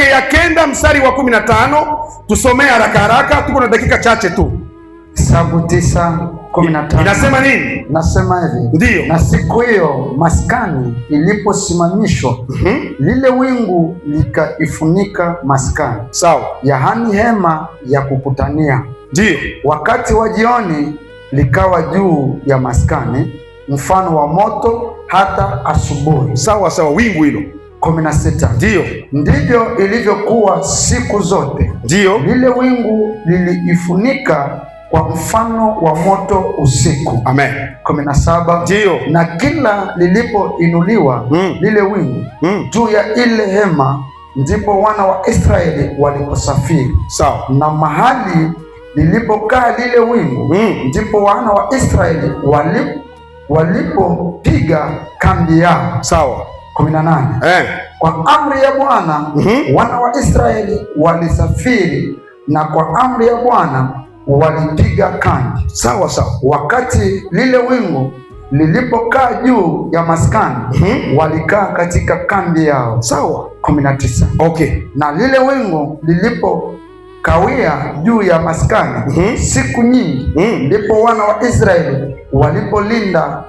yake ya 9 mstari wa 15, tusomee haraka haraka, tuko na dakika chache tu. Hesabu 9:15. Inasema nini? Nasema hivi: Ndiyo. Na siku hiyo maskani iliposimamishwa, lile wingu likaifunika maskani, yaani hema ya kukutania. Wakati wa jioni likawa juu ya maskani mfano wa moto hata asubuhi. Sawa sawa, wingu hilo. 16. Ndivyo ilivyokuwa siku zote. Lile wingu liliifunika kwa mfano wa moto usiku. Amen. 17. Na kila lilipoinuliwa lile wingu juu ya ile hema, ndipo wana wa Israeli waliposafiri. Na mahali lilipokaa lile wingu, ndipo wana wa Israeli walipopiga kambi yao. 18. Kwa amri ya Bwana wana wa Israeli walisafiri, na kwa amri ya Bwana walipiga kambi. Sawa sawa. Wakati lile wingu lilipokaa juu ya maskani, walikaa katika kambi yao. 19. Na lile wingu lilipokawia juu ya maskani siku nyingi, ndipo wana wa Israeli walipolinda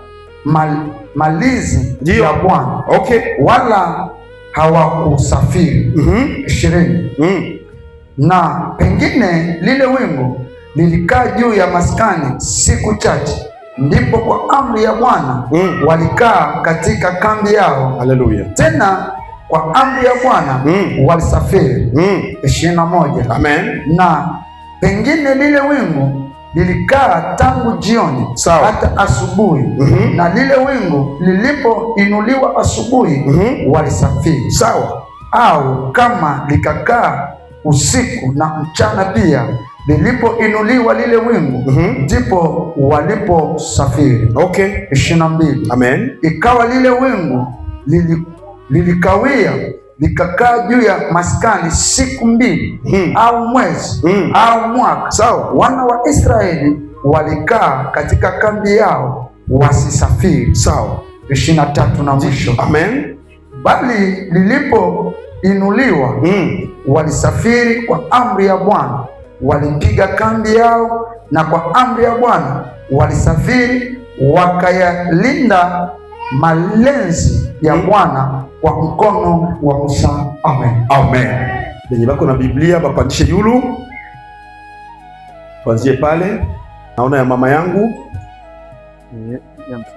malizi ya Bwana, wala hawakusafiri. 20. Na pengine lile wingu lilikaa juu ya maskani siku chache, ndipo kwa amri ya Bwana walikaa katika kambi yao. Haleluya. Tena kwa amri ya Bwana walisafiri. 21. Amen. Na pengine lile wingu lilikaa tangu jioni hata asubuhi, na lile wingu lilipoinuliwa asubuhi, walisafiri. Au kama likakaa usiku na mchana pia, lilipoinuliwa lile wingu, ndipo waliposafiri. 22. Amen. Ikawa lile wingu lilikawia likakaa juu ya maskani siku 2 au mwezi au mwaka. Wana wa Israeli walikaa katika kambi yao wasisafiri. 23 na mwisho. Amen. Bali lilipoinuliwa walisafiri kwa amri ya Bwana, walipiga kambi yao, na kwa amri ya Bwana walisafiri, wakayalinda malenzi ya Bwana kwa mkono wa Musa. Amen. Amen. Benye bako na Biblia bapandishe yulu, tuanzie pale. Naona ya mama yangu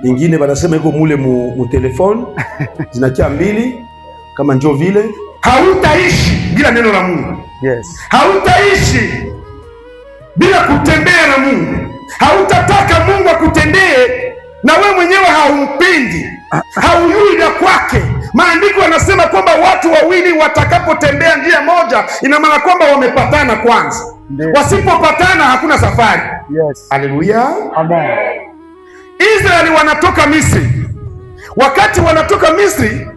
ingine banasema iko mule mu téléphone zinakia mbili kama njo vile. Hautaishi bila neno la Mungu. Hautaishi bila kutembea na Mungu. Hautataka Mungu akutendee na we mwenyewe haumpendi, haujui la kwake. Maandiko yanasema kwamba watu wawili watakapotembea njia moja, ina maana kwamba wamepatana kwanza. Wasipopatana hakuna safari. Haleluya. Amen. Israeli wanatoka Misri. Wakati wanatoka Misri,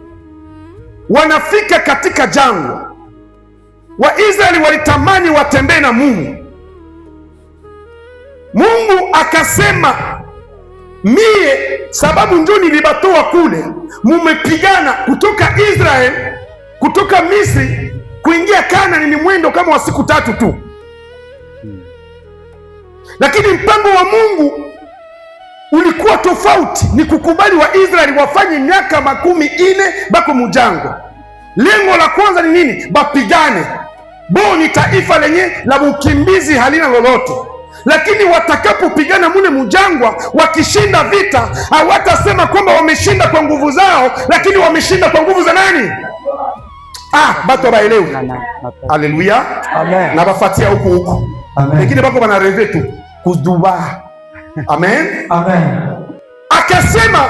wanafika katika jangwa. Waisraeli walitamani watembee na Mungu. Mungu akasema, mie sababu njo nilibatoa kule, mumepigana kutoka Israel, kutoka Misri kuingia Kanani ni mwendo kama wa siku 3 tu, lakini mpango wa Mungu ulikuwa tofauti, ni kukubali wa Israeli wafanye miaka 40 bako mujangwa. Lengo la kwanza ni nini? Bapigane. Bo ni taifa lenye la ukimbizi halina lolote, lakini watakapopigana mule mujangwa, wakishinda vita, hawatasema kwamba wameshinda kwa nguvu zao, lakini wameshinda kwa nguvu za nani? Batu habaelewi. Haleluya. Amen. Na bafatia huku huku. Amen. Wengine bako bana rêve tu kuduba. Amen. Amen. Akasema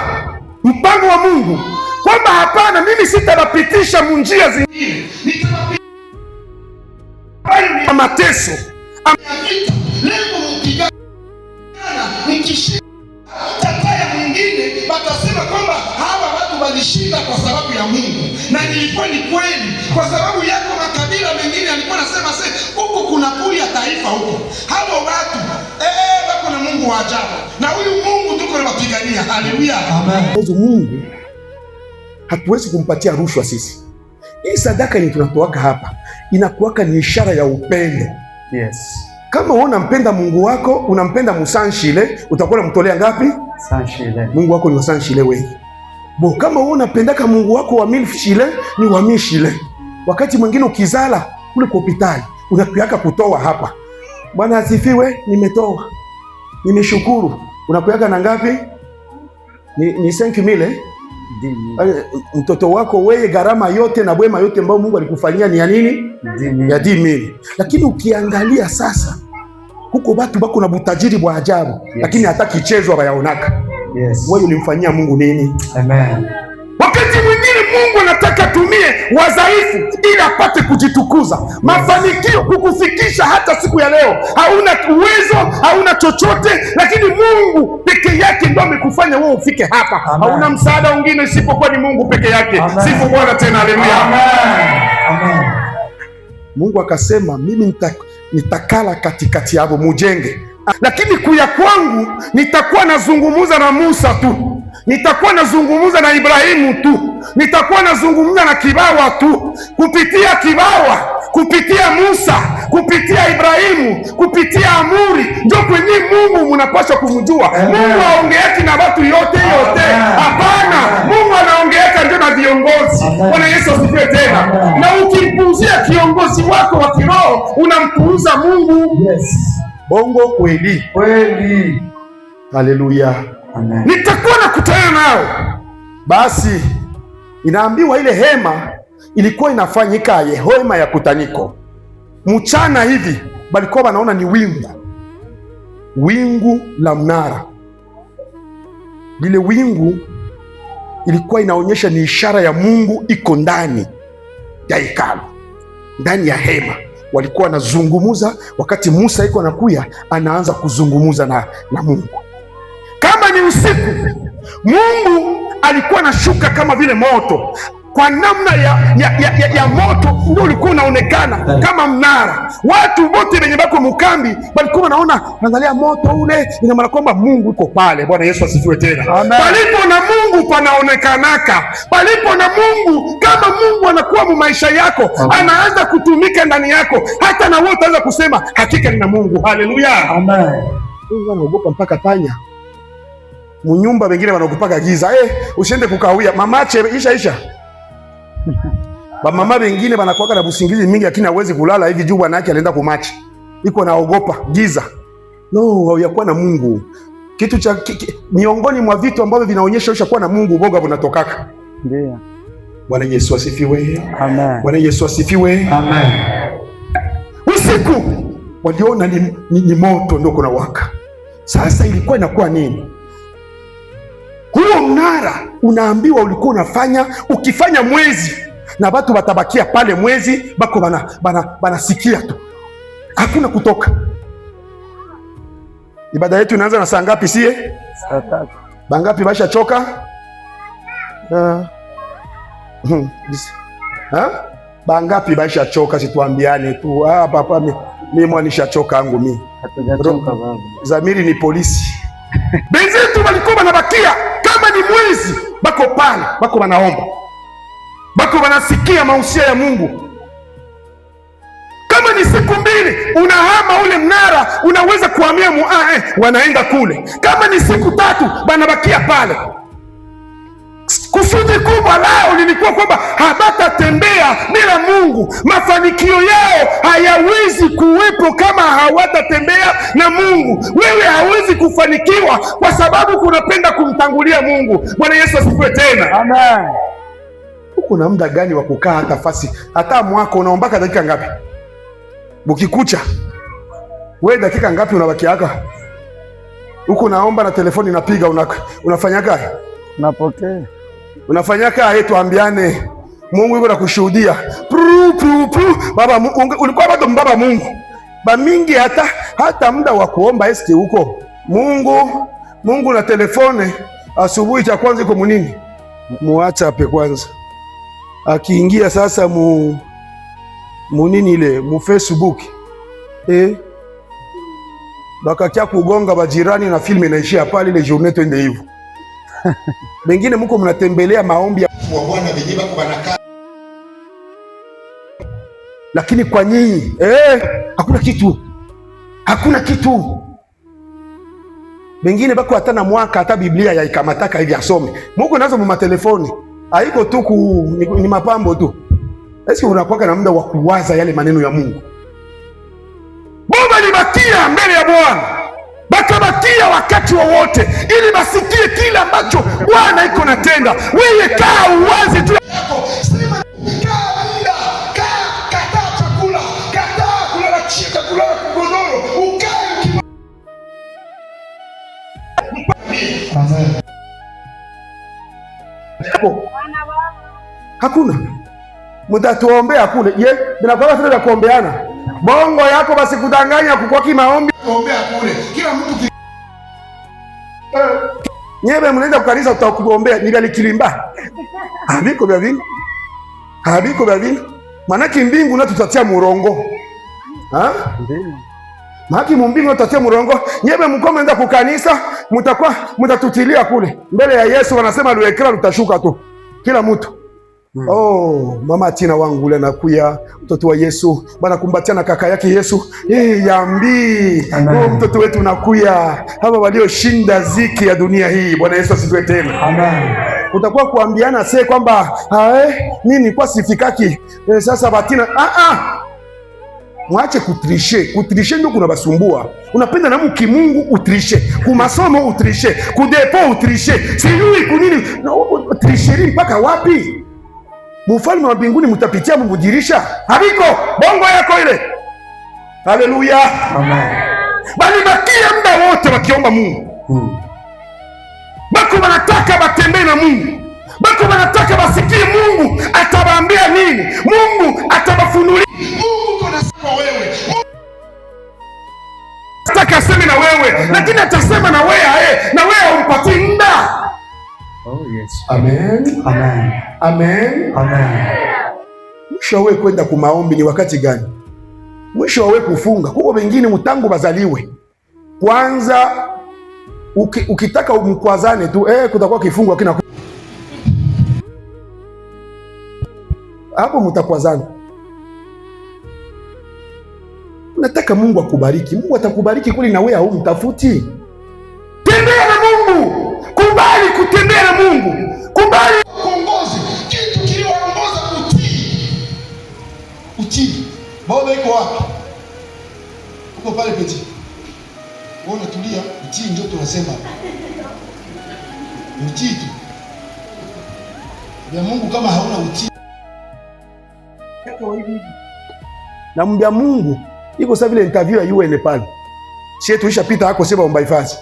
mpango wa Mungu kwamba hapana, mimi sitabapitisha munjia zingine, nitabapitisha mateso Lengo mpigana, mkishinda tataya mwingine batasema kwamba hawa watu walishinda kwa sababu ya Mungu, na ilikuwa ni kweli, kwa sababu yako makabila mengine alikuwa nasema se huko kuna kuli ya taifa huko, hao watu wako na Mungu wa ajabu, na huyu Mungu tuko na wapigania. Haleluya, amen. Mungu hatuwezi kumpatia rushwa sisi. Hii sadaka yenye tunatoaka hapa inakuwaka ni ishara ya upendo. Yes. Kama wewe unampenda Mungu wako, unampenda musanshile, utakuwa unamtolea ngapi? Sanshile. Mungu wako ni wa sanshile wewe. Bo, kama wewe unapendaka Mungu wako wa mille shile, ni wa mille shile. Wakati mwingine ukizala kule kwa hospitali, unakuyaka kutoa hapa. Bwana asifiwe, nimetoa. Nimeshukuru. Unakuyaka na ngapi? Ni 5000 eh? Mtoto wako wewe, gharama yote na bwema yote ambayo Mungu alikufanyia ni ya nini? Ya 10000. Lakini ukiangalia sasa huko watu bako na butajiri bwa ajabu, Yes. lakini hata kichezo hawayaonaka. Yes. Wewe ulimfanyia Mungu nini? Amen. Wakati mwingine Mungu anataka tumie wadhaifu ili apate kujitukuza. Mafanikio kukufikisha hata siku ya leo, hauna uwezo, hauna chochote, lakini Mungu peke yake ndio amekufanya wewe ufike hapa. Amen. Hauna msaada mwingine isipokuwa ni Mungu peke yake. Amen. Sifu Bwana tena, haleluya. Amen. Amen. Mungu akasema mimi nitakala katikati yao mujenge, lakini kuya kwangu nitakuwa nazungumuza na Musa tu, nitakuwa nazungumuza na Ibrahimu tu, nitakuwa nazungumuza na Kibawa tu. Kupitia Kibawa, kupitia Musa, kupitia Ibrahimu, kupitia Amuri, ndio kwenye Mungu munapaswa kumjua. Amen. Mungu haongeeki na watu yote yote, hapana. Mungu anaongeeka ndio na viongozi. Bwana Yesu asifiwe tena. Amen. Na ukimpuuzia kiongozi wako wa kiroho unampuuza Mungu. Yes. Bongo kweli. Kweli. Haleluya. Amen. Nitakuwa nakutana nao. Basi inaambiwa ile hema ilikuwa inafanyika hema ya kutaniko. Mchana hivi balikuwa wanaona ni wingu, wingu la mnara. Lile wingu ilikuwa inaonyesha ni ishara ya Mungu iko ndani ya hekalu, ndani ya hema. Walikuwa wanazungumuza wakati Musa iko anakuya, anaanza kuzungumuza na Mungu. Kama ni usiku, Mungu alikuwa anashuka kama vile moto, kwa namna ya moto ndio ulikuwa unaonekana kama mnara. Watu wote wenye bako mukambi walikuwa wanaona, angalia moto ule, ina maana kwamba Mungu yuko pale. Bwana Yesu asifiwe tena. Amen. Palipo na Mungu panaonekanaka. Palipo na Mungu, kama Mungu anakuwa mu maisha yako, anaanza kutumika ndani yako, hata na wewe utaanza kusema hakika nina Mungu. Haleluya. Amen. Mungu anaogopa mpaka panya. Munyumba wengine wanaogopaka giza. Usiende kukawia. Mamache isha isha. Ba mama wengine wanakuwa na busingizi mingi lakini hawezi kulala hivi juu bwana yake alienda kumachi. Iko naogopa giza. No, hauyakuwa na Mungu. Kitu cha miongoni mwa vitu ambavyo vinaonyesha ushakuwa na Mungu, uboga unatokaka. Ndio. Bwana Yesu asifiwe. Amen. Bwana Yesu asifiwe. Amen. Usiku waliona ni moto ndio kuna waka. Sasa ilikuwa inakuwa nini? Huo mnara unaambiwa ulikuwa unafanya, ukifanya mwezi na watu watabakia pale mwezi bako banasikia tu, hakuna kutoka. Ibada yetu inaanza na saa ngapi? Sie Saa 3. Bangapi basha choka? Bangapi basha choka? Situambiane tu. Papa mi mwanisha choka angu mi. Hatujachoka baba. Zamiri ni polisi. Benzetu walikuwa wanabakia kama ni mwezi bako pale, bako wanaomba, bako wanasikia mausia ya Mungu. Kama ni siku mbili unahama ule mnara, unaweza kuhamia wanaenda kule. Kama ni siku 3 banabakia pale. Kusudi kubwa lao lilikuwa kwamba habatatembea bila Mungu. Mafanikio yao hayawezi kuwepo kama hawatatembea na Mungu. Wewe hauwezi kufanikiwa kwa sababu kunapenda kumtangulia Mungu. Bwana Yesu asifiwe tena. Amen. Uko na muda gani wa kukaa hata fasi hata mwako unaombaka dakika ngapi? Bukikucha wewe dakika ngapi unabakiaka? Uko naomba na telefoni inapiga, unafanyaka? Napokea. Unafanyaka yetu, tuambiane. Mungu yuko nakushuhudia. Pru, pru, pru. Baba ulikuwa bado mbaba Mungu. Ba mingi hata muda wa kuomba eske huko. Mungu na telefone asubuhi cha kwanza iko munini? Mu WhatsApp kwanza. Akiingia sasa munini ile mu Facebook. Bakakia kugonga bajirani na filme inaishia pale, ile journée twende hivyo. Bengine muko mnatembelea maombi ya wa Bwana benye bako banakaa Lakini kwa nyinyi hakuna kitu. Hakuna kitu. Bengine bako hata na mwaka hata Biblia ya ikamataka hivi asome. Muko nazo mu matelefoni. Haiko tu ni mapambo tu. Eske unakuwa na muda wa kuwaza yale maneno ya Mungu? Baba libakia mbele ya Bwana. Bakabakia wakati wowote ili basikie kile ambacho Bwana iko natenda. Wewe kaa uwaze tu. Sema kaa muda, kaa, kataa chakula, kataa kulala chini, kulala kugodoro, ukae. Amen. Hakuna. Mtatuombea kule. Ye, binakuwa vile vya kuombeana. Bongo yako basi kudanganya kukwa kimaombi. Kuombea kule. Kila mtu Nyebe mnaenda kukanisa tutakuombea ni vya kilimba. Haviko vya vile. Haviko vya vile. Manaki mbingu na tutatia murongo. Ha? Ndio. Maki mumbingu na tutatia murongo. Nyebe mko mnaenda kukanisa, mtakuwa mtatutilia kule. Mbele ya Yesu wanasema luekra lutashuka tu. Kila mtu. Oh, mama Tina wangu ule anakuya, mtoto wa Yesu, bana kumbatia na kaka yake Yesu. Yambi. Oh, mtoto wetu unakuya. Hawa walioshinda ziki ya dunia hii. Bwana Yesu asifiwe tena. Amen. Utakuwa kuambiana se kwamba mimi nilikuwa sifikaki. Sasa Batina mwache kutrishe. Kutrishe ndio kuna basumbua. Unapenda na mkimungu utrishe. Kumasomo utrishe, kudepo utrishe. Sijui kunini. No, trisheri mpaka wapi? Mfalme wa mbinguni mtapitia mumudirisha. Habiko bongo yako ile. Haleluya. Amen. Bali bakia muda wote wakiomba Mungu. Bako wanataka batembee na Mungu. Bako wanataka basikie Mungu atawaambia nini. Mungu atawafunulia. Mungu kuna sema wewe. Nataka aseme na wewe, lakini atasema na wewe na wewe umpatie muda. Oh yes. Amen. Amen. Amen. Amen. Mwisho wewe kwenda kumaombi ni wakati gani? Mwisho wewe kufunga. Huko wengine mtangu bazaliwe. Kwanza ukitaka umkwazane tu kutakuwa kifungo kina hapo mtakwazana. Nataka Mungu akubariki. Mungu atakubariki kuli na wewe haumtafuti. Tembea na Mungu. Kubali kutembea na Mungu. Kubali kuongozi. Kitu kiliwaongoza utii. Utii. Baba iko wapi? Uko pale peti. Wewe unatulia, utii ndio tunasema. Utii tu. Ya Mungu kama hauna utii. Na mbia Mungu iko sawa vile interview ya UN pale. Sie tuishapita hako sema omba hifadhi.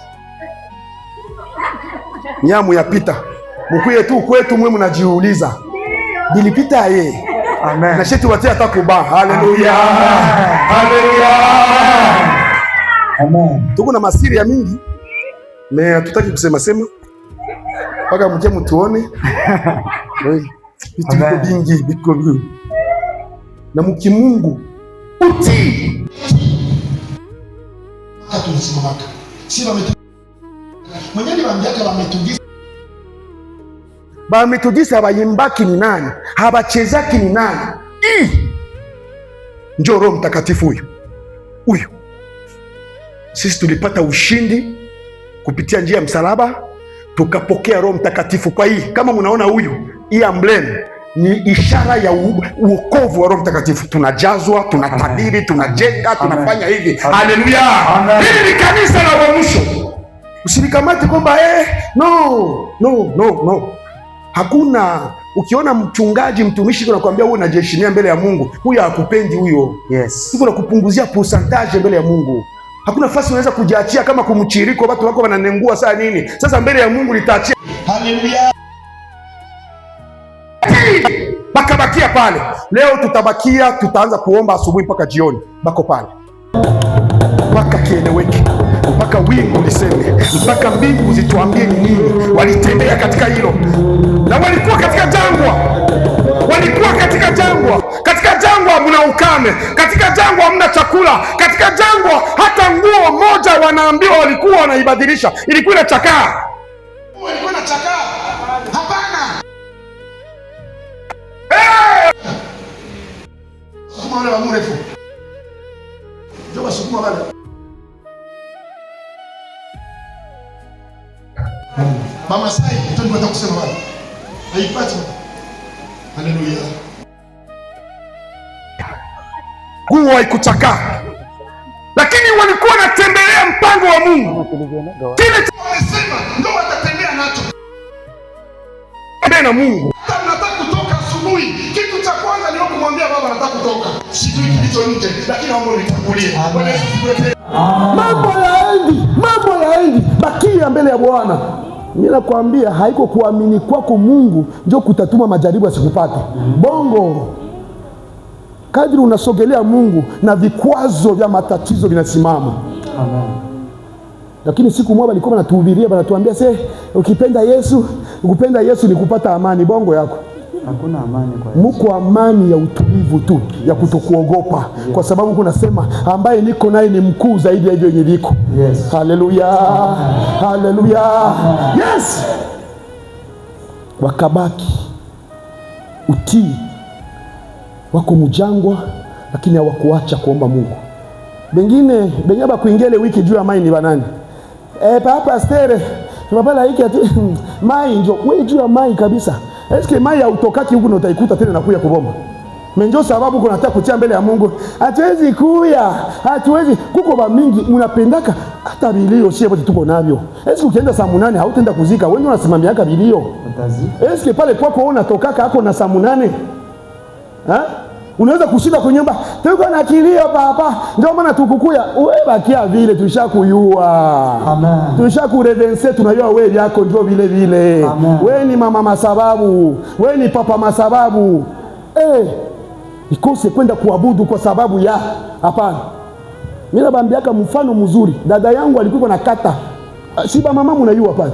Nyamu yapita. Mkuye tu kwetu mwe mnajiuliza. Nilipita yeye. Amen. Na shetu watia hata kuba. Haleluya. Haleluya. Amen. Tuko na masiri ya mingi. Me hatutaki kusema sema. Paka mje mtuone. Vitu viko vingi, viko vingi. Na mkimungu utii. Tunasimamaka. Si mwenyewe waambiaka wametugisa. Bametodisi habayimbaki ni nani? Habachezaki ni nani? Njoo Roho Mtakatifu huyu. Huyu. Sisi tulipata ushindi kupitia njia ya msalaba, tukapokea Roho Mtakatifu. Kwa hii kama mnaona huyu, hii emblem ni ishara ya uokovu wa Roho Mtakatifu. Tunajazwa, tunatabiri, tunajenga, tunafanya hivi. Haleluya. Hili ni kanisa la uamsho. Usilikamate kwamba no no no no. Hakuna. Ukiona mchungaji mtumishi anakuambia wewe unajiheshimia mbele ya Mungu, huyo hakupendi huyo. Yes. Yuko nakupunguzia percentage mbele ya Mungu. Hakuna nafasi unaweza kujiachia kama kumchiriko watu wako wananengua saa nini. Sasa mbele ya Mungu nitaachia. Haleluya. Bakabakia pale. Leo tutabakia, tutaanza kuomba asubuhi mpaka jioni. Bako pale. Mpaka kieleweke. Mpaka wingu liseme, mpaka mbingu zituambie ni nini. Walitembea katika hilo. Na walikuwa katika jangwa. Walikuwa katika jangwa. Katika jangwa mna ukame. Katika jangwa hamna chakula. Katika jangwa hata nguo moja wanaambiwa walikuwa wanaibadilisha. Ilikuwa inachakaa. Walikuwa inachakaa. Hapana. Basukuma wale wa mrefu. Ndio basukuma wale. Bamasai ndio nataka kusema wale. Haipati. Haleluya. Nguo haikuchakaa. Lakini walikuwa wanatembelea mpango wa Mungu. Kile wamesema ndio watatembea nacho. Tembea na Mungu. Nataka kutoka asubuhi. Kitu cha kwanza ni kumwambia baba nataka kutoka. Sijui kilicho nje, lakini naomba unitangulie. Bwana Yesu asifiwe. Mambo yaendi. Bakia mbele ya Bwana. Mimi nakwambia haiko kuamini kwako Mungu ndio kutatuma majaribu asikupate. Bongo. Kadri unasogelea Mungu na vikwazo vya matatizo vinasimama. Amen. Lakini siku moja walikuwa wanatuhubiria, wanatuambia se ukipenda Yesu, ukipenda Yesu ni kupata amani. Bongo yako. Hakuna amani kwa Yesu. Muko amani ya utulivu tu, ya kutokuogopa. Yes. Kwa sababu kuna sema ambaye niko naye ni mkuu zaidi ya hivyo yenye viko. Yes. Haleluya. Haleluya. Yes. Wakabaki utii. Wako mjangwa lakini hawakuacha kuomba Mungu. Bengine benyaba kuingia ile wiki juu ya mai ni banani? Papa Astere, papa laiki ati mai njo, wewe juu ya mai kabisa. Eske mai hautokaki huku na utaikuta tena nakuya kubomba. Menjo sababu kuna nataka kutia mbele ya Mungu. Hatuwezi kuya, hatuwezi. Kuko ba mingi mnapendaka hata bilio sie wote tuko navyo. Eske ukienda saa 8 hautaenda kuzika, wewe unasimamiaka bilio. Utazika. Eske pale kwako wewe unatokaka hako na saa 8? Ha? Unaweza kushinda kwa nyumba. Tuko na kilio papa. Ndio maana tukukuya. Wewe bakia vile tulishakuyua. Amen. Tulishakurevense, tunajua wewe yako ndio vile vile. Wewe ni mama masababu, wewe ni papa masababu. Ikose kwenda kuabudu kwa sababu ya hapana. Mimi nabambiaka mfano mzuri. Dada yangu alikuwa na kata. Si ba mama mnajua pale.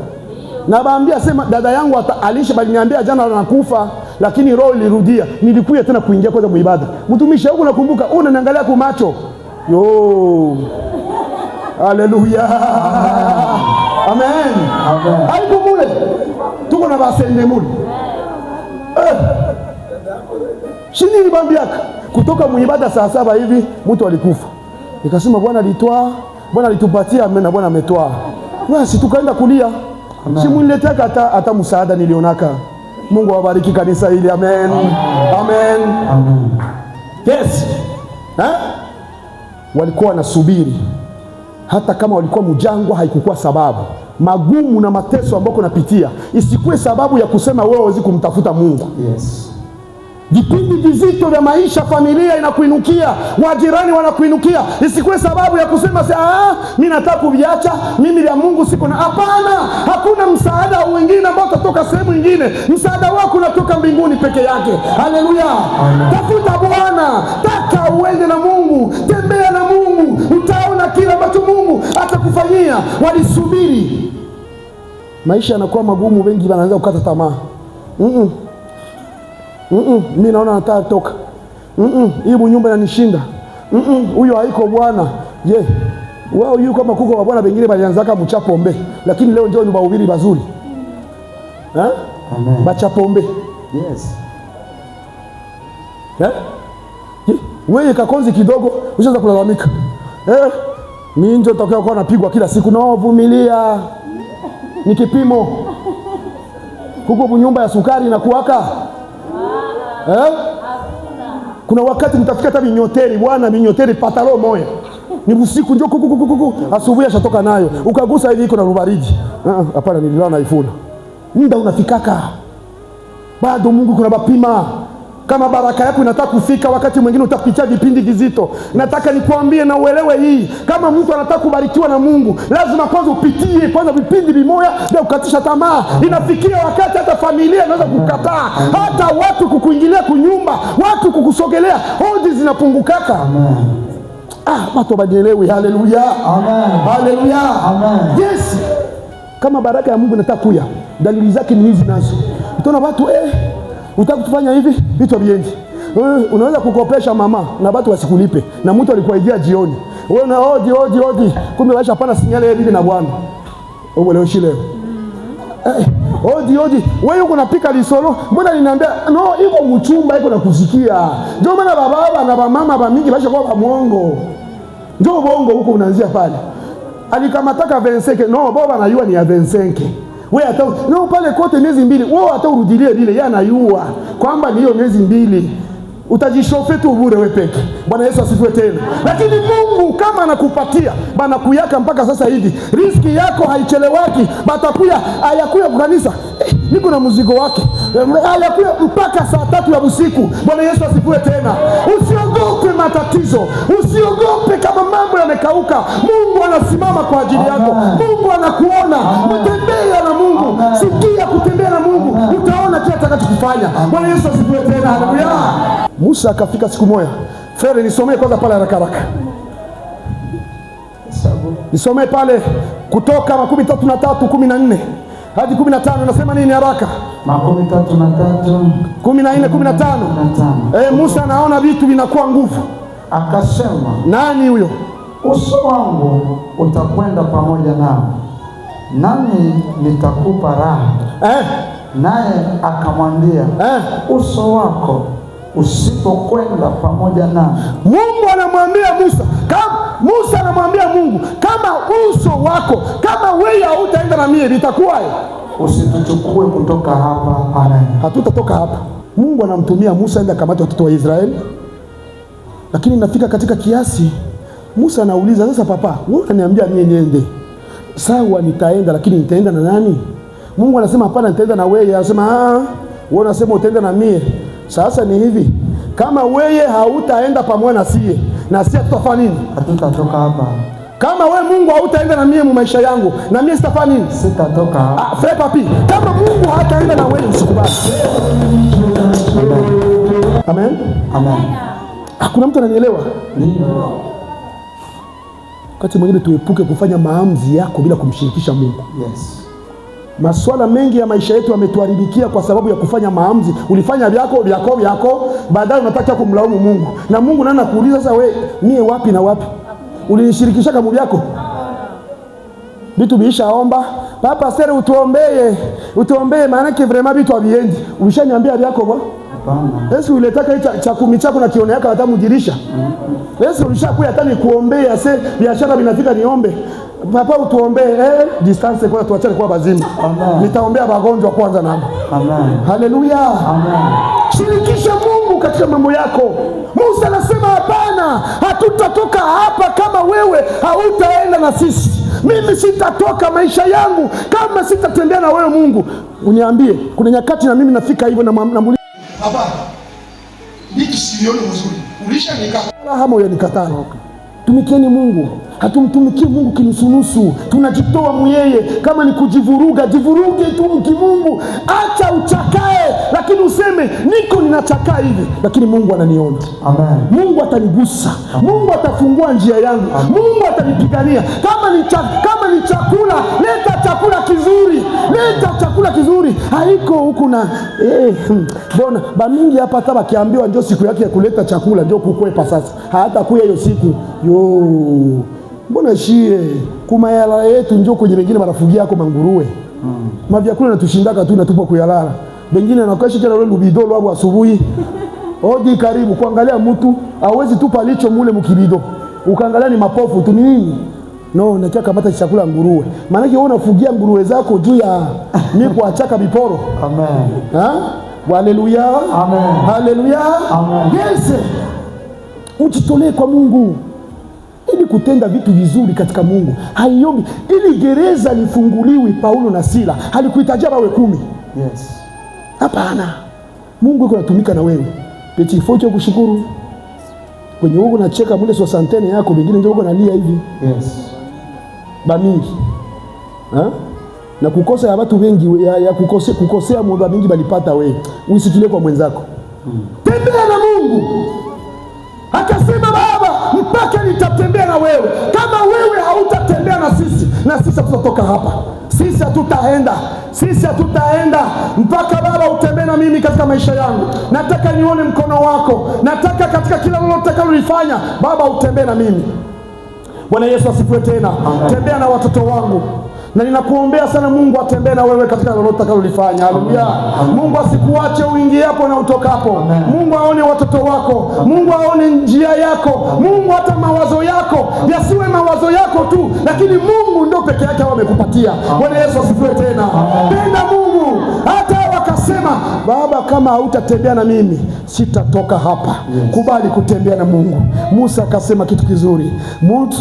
Nabaambia sema dada yangu alisha baliniambia jana anakufa, lakini roho ilirudia. Nilikuja tena kuingia kwanza muibada. Mtumishi huko nakumbuka, unaniangalia kwa macho. Yo. Haleluya. Amen. Amen. Haiko mule. Tuko na basende mule. Shini nilibambiaka kutoka muibada saa 7 hivi mtu alikufa. Nikasema Bwana alitwaa, Bwana alitupatia amen na Bwana ametwaa. Basi tukaenda kulia. Si muniletea hata msaada nilionaka. Mungu awabariki kanisa hili. Amen. Amen. Amen. Yes. Ha? Walikuwa wanasubiri. Hata kama walikuwa mjangwa haikukuwa sababu. Magumu na mateso ambayo unapitia isikuwe sababu ya kusema wewe huwezi kumtafuta Mungu. Yes. Vipindi vizito vya maisha, familia inakuinukia, wajirani wanakuinukia, isikuwe sababu ya kusema mimi nataka kuviacha, mimi vya Mungu siko na. Hapana, hakuna msaada mwingine ambao utatoka sehemu nyingine. Msaada wako unatoka mbinguni peke yake. Haleluya. Tafuta Bwana, taka uende na Mungu, tembea na Mungu, utaona kila ambacho Mungu atakufanyia. Walisubiri. Maisha yanakuwa magumu, wengi wanaanza kukata tamaa. Mimi naona nataka kutoka. Hii nyumba inanishinda. Huyo haiko Bwana. Je, wewe yuko kama kuko wa Bwana wengine walianzaka mchapombe, lakini leo ndio ni wahubiri bazuri. Amen. Bachapombe. Yes. Wewe kakonzi kidogo ushaanza kulalamika. Mimi ndio nitakuwa kwa napigwa kila siku. Na vumilia. Ni kipimo. Huko nyumba ya sukari inakuwaka. Kuna wakati mtafika hata minyoteri, bwana minyoteri patalo moya. Ni usiku njoo kuku asubuhi ashatoka nayo. Ukagusa hivi iko na rubaridi. Hapana nililala na ifuna. Muda unafikaka. Bado Mungu kuna bapima. Kama baraka yako inataka kufika, wakati mwingine utapitia vipindi vizito. Nataka nikuambie na uelewe hii. Kama mtu anataka kubarikiwa na Mungu, lazima kwanza upitie kwanza vipindi vimoya vya kukatisha tamaa. Inafikia wakati hata familia inaweza kukataa, hata watu kukuingilia kunyumba, watu kukusogelea, hodi zinapungukaka. Watu wabadiliwe. Haleluya. Amen. Haleluya. Amen. Yes. Kama baraka ya Mungu inataka kuya, dalili zake ni hizi nazo. Utaona watu unataka kufanya hivi, vitu viendi. Unaweza kukopesha mama na watu wasikulipe, na mtu alikuaidia jioni. Wewe una odi odi odi, kumbe waisha hapana sinyale hivi na bwana. Wewe leo shile. Odi odi, wewe uko unapika lisolo, mbona ninaambia no, iko mchumba iko nakusikia. Ndio maana baba na bamama ba mingi basha kwa mwongo. Ndio bongo huko unaanzia pale. Alikamataka 25, no baba anayua ni ya 25. Wewe hata no pale kote miezi mbili, wewe hata urudilie vile yeye anayua kwamba ni hiyo miezi mbili. Utajishofe tu bure wewe peke. Bwana Yesu asifiwe tena. Lakini Mungu kama anakupatia, bana kuyaka mpaka sasa hivi. Riski yako haichelewaki, batakuya ayakuya kwa kanisa. Niko na mzigo wake. Ayakuya mpaka saa 3 ya usiku. Bwana Yesu asifiwe tena. Usiogope matatizo. Usiogope kama mambo yamekauka. Mungu anasimama kwa ajili yako. Mungu anakuona. Mtembea na Mungu. Sikia kutembea na Mungu. Utaona kile atakachokifanya. Bwana Yesu asifiwe tena. Haleluya. Musa akafika siku moja. Fere, nisomee kwanza pale haraka haraka. Nisomee pale Kutoka 33:14 hadi 15. Nasema nini haraka? 33 14 15. Musa anaona vitu vinakuwa nguvu. Akasema, nani huyo? Uso wangu utakwenda pamoja nao, nami nitakupa raha. Naye akamwambia, uso wako usipokwenda pamoja nami. Mungu anamwambia Musa, kama Musa anamwambia Mungu, kama uso wako, kama wewe hautaenda na mimi, itakuwaje? Usituchukue kutoka hapa. Amen. Hatutatoka hapa. Mungu anamtumia Musa aende akamate watoto wa Israeli. Lakini nafika katika kiasi, Musa anauliza, sasa papa, wewe unaniambia mimi niende. Sawa, nitaenda, lakini nitaenda na nani? Mungu anasema hapana, nitaenda na wewe. Anasema wewe unasema utaenda na mie. Sasa ni hivi, kama wewe hautaenda pamoja na sie, na sie tutafanya nini? Hatutatoka hapa. Kama wewe Mungu hautaenda na mie mu maisha yangu, na mie sitafanya nini? Sitatoka hapa. Frère papi, kama Mungu hataenda na wewe usikubali. Amen. Amen. Hakuna mtu ananielewa? Ndio. Wakati mwingine tuepuke kufanya maamuzi yako bila kumshirikisha Mungu. Yes. Maswala mengi ya maisha yetu yametuharibikia kwa sababu ya kufanya maamuzi. Ulifanya vyako vyako vyako, baadaye unataka kumlaumu Mungu. Na Mungu nani anakuuliza sasa, wewe mie wapi na wapi? Ulinishirikisha kama vyako? Vitu biishaomba, Papa sere utuombee. Utuombee maana yake vraiment vitu haviendi. Ulishaniambia vyako bwana? Hapana. Yesu uletaka cha kumi chako na kione yako hata mdirisha. Yesu ulishakuya hata nikuombea se biashara binafika niombe. Papa utuombee, distance kwa tuachane kwa bazimu. Nitaombea wagonjwa kwanza nabo. Amen. Haleluya. Amen. Shirikisha Mungu katika mambo yako. Musa anasema hapana, hatutatoka hapa kama wewe hautaenda na sisi. Mimi sitatoka maisha yangu kama sitatembea na wewe Mungu. Uniambie, kuna nyakati na mimi nafika hivyo na namuuliza baba, vitu sioni mzuri. Ulishanikataa. Hama uyanikataa. Tumikieni Mungu. Hatumtumikii Mungu kinusunusu. Tunajitoa muyeye. Kama ni kujivuruga, jivuruge tu kimungu. Acha uchakae, lakini useme niko ninachakaa hivi, lakini Mungu ananiona. Amen. Mungu atanigusa. Amen. Mungu atafungua njia yangu. Amen. Mungu atanipigania. Kama ni chakula, leta chakula kizuri. Leta chakula kizuri. Haiko huku na bona ba mingi hapa hata wakiambiwa njoo siku yake ya kuleta chakula njoo kukwepa sasa. Hatakuya hiyo siku. Yo. Mbona shie kumayala yetu njoo kwenye wengine wanafugia yako manguruwe. Mavyakula natushindaka tu natupa kuyalala. Wengine wanakesha tena lule lubido lwabo asubuhi. Odi karibu kuangalia mtu hawezi tupa licho mule mkibido. Ukaangalia ni mapofu tu ni nini? No, nataka kamata chakula nguruwe. Maana yake wewe unafugia nguruwe zako juu ya mimi kuachaka biporo. Amen. Ha? Haleluya. Amen. Haleluya. Amen. Yes. Ujitolee kwa Mungu ili kutenda vitu vizuri katika Mungu. Haiombi ili gereza lifunguliwe Paulo na Sila. Halikuhitajia bawe 10. Yes. Hapana. Mungu yuko anatumika na wewe. Petit faut kushukuru. Kwenye huko nacheka mule soixantaine yako, wengine ndio huko nalia hivi. Yes. Ba mingi. Ha? Na kukosa ya watu wengi ya kukosea muda mingi balipata wewe. Uisikilie kwa mwenzako. Tembea na Mungu. Akasema Baba, mpaka nitatembea na wewe. Kama wewe hautatembea na sisi, na sisi hatutatoka hapa. Sisi hatutaenda. Sisi hatutaenda mpaka Baba utembee na mimi katika maisha yangu. Nataka nione mkono wako. Nataka katika kila lolote utakalolifanya, Baba utembee na mimi. Bwana Yesu asifiwe tena. Amen. Tembea na watoto wangu. Na ninakuombea sana Mungu atembee na wewe katika lolote utakalolifanya. Haleluya. Mungu asikuache uingiapo na utokapo. Mungu aone watoto wako. Mungu aone njia yako. Mungu hata mawazo yako yasiwe mawazo yako tu, lakini Mungu ndio peke yake amekupatia. Bwana Yesu asifiwe tena. Penda Mungu. Hata wakasema, Baba, kama hautatembea na mimi sitatoka hapa. Yes. Kubali kutembea na Mungu. Musa akasema kitu kizuri.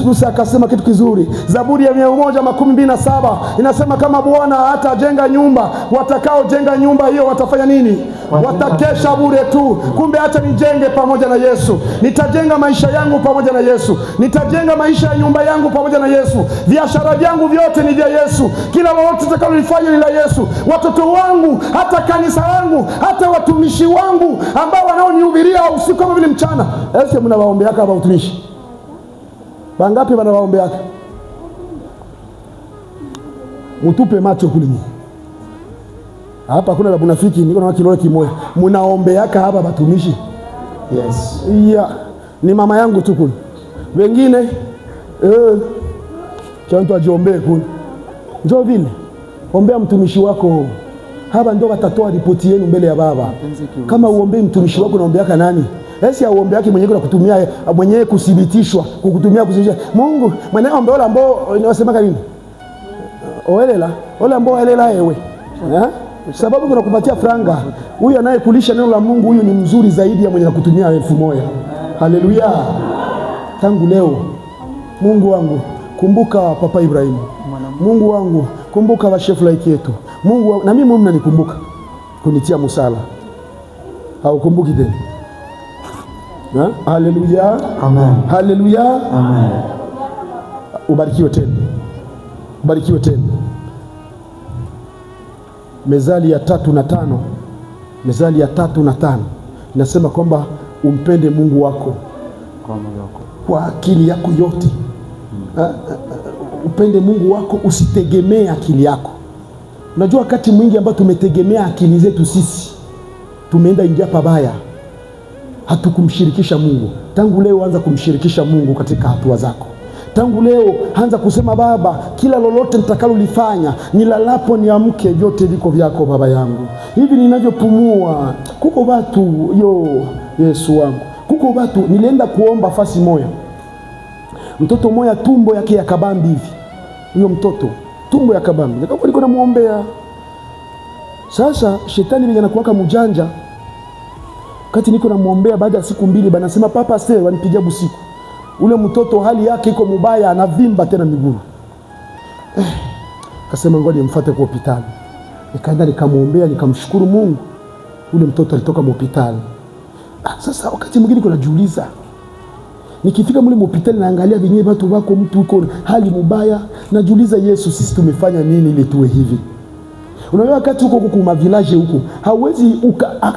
Musa akasema kitu kizuri. Zaburi ya 127 inasema kama Bwana hatajenga nyumba, watakaojenga nyumba hiyo watafanya nini? Watakesha bure tu. Kumbe hata nijenge pamoja na Yesu. Nitajenga maisha yangu pamoja na Yesu. Nitajenga maisha ya nyumba yangu pamoja na Yesu. Biashara vyangu vyote ni vya Yesu. Kila lolote nitakalolifanya ni la Yesu. Watoto wangu, hata kanisa langu, hata watumishi wangu ambao wanaonihubiria usiku kama vile mchana. Ese mnawaombeaka hapa watumishi? Bangapi wanawaombeaka? Mtupe macho kule nyinyi. Hapa kuna la bunafiki, niko na kilole kimoja. Mnaombeaka hapa watumishi? Yes. Yeah. Ni mama yangu tu kule. Wengine cha mtu ajiombee kule. Njoo vile. Ombea mtumishi wako. Hapa ndio watatoa ripoti yenu mbele ya Baba. Kama uombee mtumishi wako unaombeaka nani? Esi auombeaki mwenyewe na kutumia mwenyewe kuthibitishwa, kukutumia kuthibitishwa. Mungu mwenyewe ombe wala ambao inasema nini? Oelela, wala ambao oelela ewe. Eh? Sababu kuna kupatia franga. Huyu anayekulisha neno la Mungu huyu ni mzuri zaidi ya mwenye kutumia 1000. Haleluya. Tangu leo Mungu wangu kumbuka Papa Ibrahim. Mungu wangu kumbuka wa chef like yetu. Mungu na mimi mnanikumbuka kunitia musala. Haukumbuki tena. Haleluya. Amen. Haleluya. Amen. Ubarikiwe tena. Ubarikiwe tena. Mezali ya 3 na 5. Mezali ya 3 na 5 inasema kwamba umpende Mungu wako kwa akili yako yote. Upende Mungu wako, usitegemee akili yako. Unajua wakati mwingi ambao tumetegemea akili zetu sisi, tumeenda ingia pabaya. Hatukumshirikisha Mungu. Tangu leo anza kumshirikisha Mungu katika hatua zako. Tangu leo anza kusema, Baba, kila lolote nitakalolifanya, nilalapo niamke, vyote viko vyako Baba yangu. Hivi ninavyopumua, kuko watu yo Yesu wangu, kuko watu nilienda kuomba fasi moya, mtoto moya tumbo yake ya kabambi hivi, huyo mtoto tumbo ya kabambi, nikakuwa niko namuombea. Sasa shetani mwenye anakuwaka mujanja, kati niko namuombea, baada ya siku 2 banasema papa se wanipigia busiku, ule mtoto hali yake iko mubaya, anavimba tena miguu. Kasema ngoja nimfuate kwa hospitali. Nikaenda nikamuombea, nikamshukuru Mungu, ule mtoto alitoka hospitali. Sasa wakati mwingine niko najiuliza, nikifika mule hospitali naangalia venyewe watu wako, mtu uko hali mubaya, najiuliza Yesu, sisi tumefanya nini ili tuwe hivi? Unajua wakati huko huko kuma village huko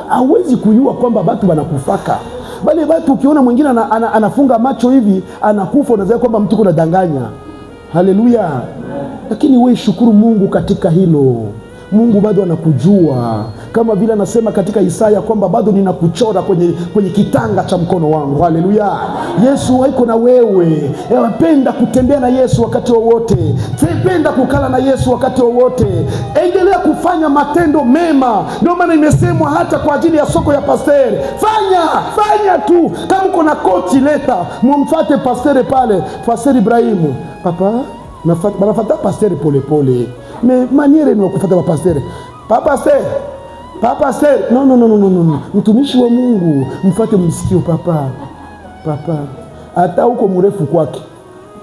hauwezi kujua kwamba watu wanakufaka. Bali watu ukiona mwingine anafunga macho hivi anakufa, unadhani kwamba mtu kuna danganya. Haleluya. Lakini wewe shukuru Mungu katika hilo. Mungu bado anakujua, kama vile anasema katika Isaya kwamba bado ninakuchora kwenye kitanga cha mkono wangu. Haleluya. Yesu haiko na wewe. Penda kutembea na Yesu wakati wowote. Penda kukala na Yesu wakati wowote. Endelea kufanya matendo mema. Ndio maana imesemwa hata kwa ajili ya soko ya pasteri. Fanya tu. Kama uko na koti leta, mumfuate pasteri pale, Pastor Ibrahimu. Papa, banafuata pasteri pole pole. Mais manière ni kufuata ba pasteur. Papa pasteur. Papa pasteur. Non non non non non. Mtumishi wa Mungu, mfuate msikio papa. Papa. Hata uko mrefu kwake.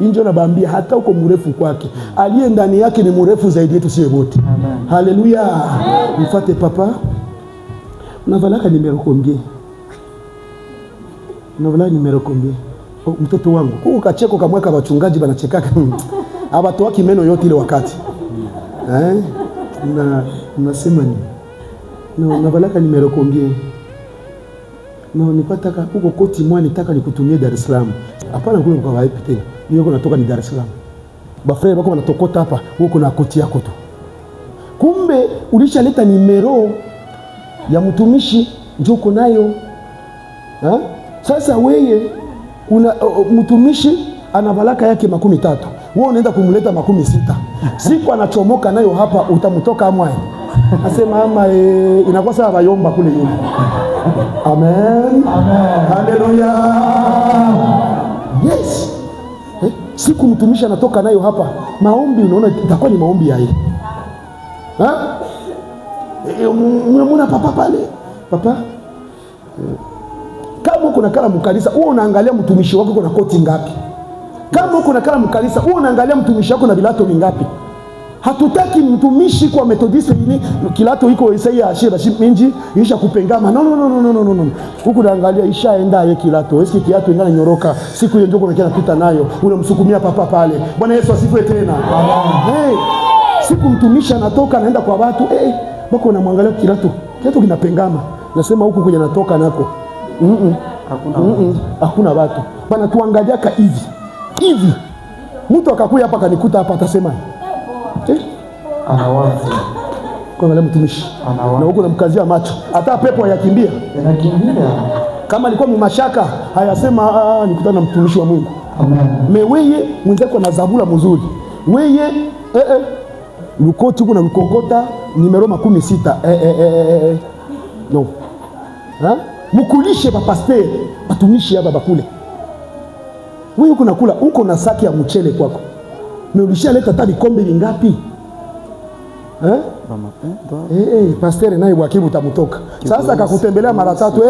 Injo nabaambia hata uko mrefu kwake. Aliye ndani yake ni mrefu zaidi yetu sisi wote. Haleluya. Mfuate papa. Unavalaka numéro combien? Unavalaka numéro combien? Oh, mtoto wangu. Huko kacheko kamweka wachungaji banachekaka. Abatoaki meno yote ile wakati. Na nasema ni no, navalaka numéro combien? No, nipataka huko koti mwa nitaka nikutumie Dar es Salaam. Hapana kule kwa wapi tena. Niyo natoka ni Dar es Salaam. Ba frère bako wanatokota hapa, huko na koti yako tu. Kumbe ulishaleta numéro ya mtumishi ndio uko nayo. Ha? Sasa wewe una mtumishi ana baraka yake 30. Wewe unaenda kumleta 60. Siku anachomoka nayo hapa utamtoka amwaye. Asema ama inakuwa sawa bayomba kule nyuma. Amen. Amen. Haleluya. Yes. Siku mtumishi anatoka nayo hapa, maombi unaona itakuwa ni maombi ya yeye. Ha? Mnamwona papa pale. Papa. Kama uko nakala mkanisa, wewe unaangalia mtumishi wako uko na koti ngapi? Kama uko nakala mkanisa, wewe unaangalia mtumishi wako na bilato vingapi? Hatutaki mtumishi kwa Methodiste ini kilato iko Isaia ashira minji isha kupengama. No, no, no, no, no, no, no. Huku naangalia ishaenda ye kilato. Eski kiatu ingana nyoroka. Siku hiyo ndio kuna pita nayo. Unamsukumia papa pale. Bwana Yesu asifiwe tena. Hey, siku mtumishi anatoka anaenda kwa watu, bako unamwangalia kilato. Kilato kinapengama. Nasema huku kwenye natoka nako. Hakuna. Hakuna watu. Bana tuangaliaka hivi. Hivi. Mtu akakuja hapa kanikuta hapa atasema Anawaza. Kwa mtumishi. Na huko namkazia macho. Hata pepo hayakimbia. Yanakimbia. Kama alikuwa mumashaka, hayasema nikutana na mtumishi wa Mungu. Amen. Meweye mwenzako na zabula mzuri. Weye lukoti huko na lukokota numero 16. No. Ha? Mukulishe ba pasteur, batumishi hapa bakule. Wewe uko nakula, uko na saki ya mchele kwako. Meulisha leta hata vikombe vingapi? Pasteur naye bwakibu utamutoka. Sasa akakutembelea mara tatu,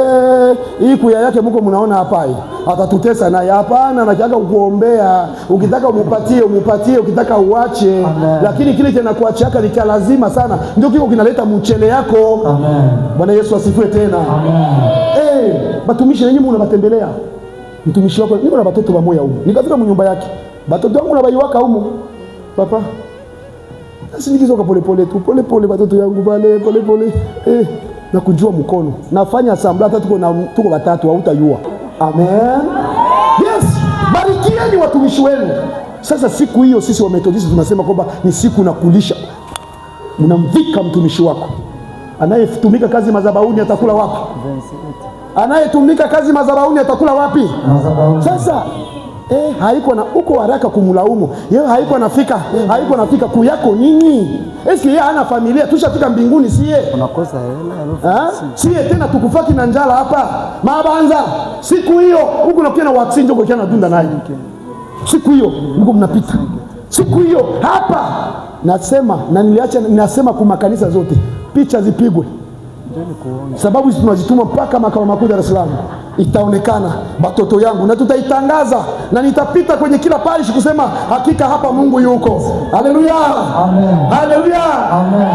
hii kuya yake mko mnaona hapa hii. Atatutesa naye. Hapana, anakiaga kukuombea. Ukitaka umupatie, umupatie, ukitaka uache. Amen. Lakini kile kinakuachiaka ni lazima sana. Ndio kiko kinaleta mchele yako. Amen. Bwana Yesu asifiwe tena. Amen. Batumishi nenyi mnabatembelea. Mtumishi wako niko na batoto ba moya huko. Nikafika mnyumba yake. Batoto wangu na baiwaka humo. Papa. Sindikizoka pole pole tu, pole pole batoto yangu pale, pole pole. Na kujua mkono. Nafanya sambla hata tuko watatu hautayua. Amen. Yes, barikieni watumishi wenu. Sasa siku hiyo sisi wa Methodisti tunasema kwamba ni siku na kulisha. Mnamvika mtumishi wako. Anayetumika kazi madhabahuni atakula wapi? Anayetumika kazi madhabahuni atakula wapi? Madhabahuni. Sasa haiko na uko haraka kumlaumu. Yeye haiko nafika, haiko nafika kuyako nini? Eski yeye hana familia, tushafika mbinguni siye. Unakosa hela. Siye tena tukufaki na njala hapa. Mabanza siku hiyo huko nakuwa na waxi njoko kiana dunda naye. Siku hiyo mko mnapita. Siku hiyo hapa nasema na niliacha nasema kwa makanisa zote picha zipigwe. Sababu hizi tunazituma mpaka makao makuu Dar es Salaam. Itaonekana batoto yangu na tutaitangaza na nitapita kwenye kila parish kusema hakika hapa Mungu yuko. Haleluya. Amen. Haleluya. Amen.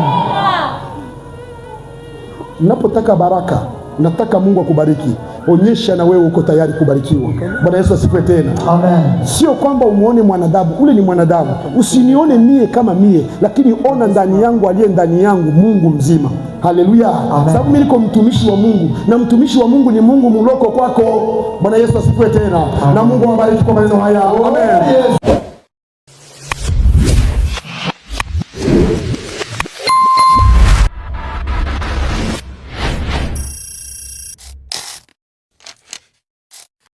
Unapotaka baraka, unataka Mungu akubariki, onyesha na wewe uko tayari kubarikiwa. Bwana Yesu asifiwe tena. Amen. Sio kwamba umuone mwanadamu, ule ni mwanadamu. Usinione mie kama mie, lakini ona ndani yangu aliye ndani yangu Mungu mzima. Haleluya. Sababu mimi niko mtumishi wa Mungu na mtumishi wa Mungu ni Mungu muloko kwako. Bwana Yesu asifiwe tena. Amen. Na Mungu awabariki kwa maneno haya. Amen. Yes.